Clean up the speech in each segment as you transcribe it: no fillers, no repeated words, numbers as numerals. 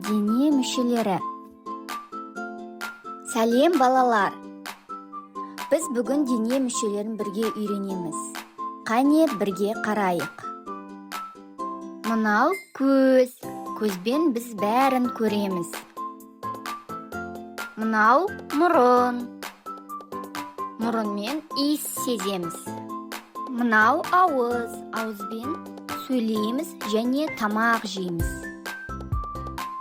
Дене мүшелері. Сәлем, балалар! Біз бүгін дене мүшелерін бірге үйренеміз. Қане, бірге қарайық. Мынау көз. Көзбен біз бәрін көреміз. Мынау мұрын. Мұрынмен иіс сеземіз. Мынау ауыз. Ауызбен сөйлейміз және тамақ жейміз.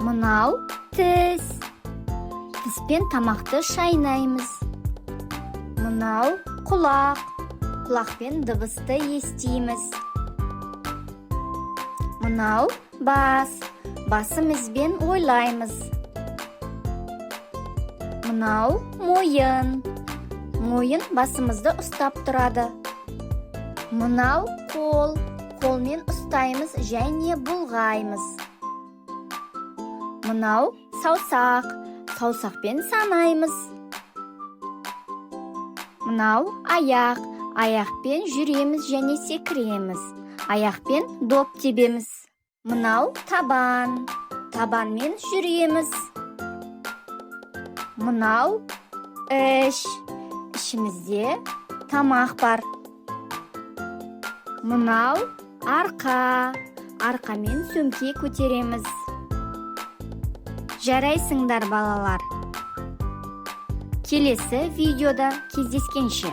Мынау тіс. Тіспен тамақты шайнаймыз. Мынау құлақ. Құлақпен дыбысты естиміз. Мынау бас. Басымызбен ойлаймыз. Мынау мойын. Мойын басымызды ұстап тұрады. Мынау қол. Қолмен ұстаймыз және бұлғаймыз. Мынау саусақ. Саусақпен санаймыз. Мынау аяқ. Аяқпен жүреміз және секіреміз. Аяқпен доп тебеміз. Мынау табан. Табанмен жүреміз. Мынау іш. Ішімізде тамақ бар. Мынау арқа. Арқамен сөмке көтереміз. Жарайсыңдар, балалар! Келесі видеода кездескенше!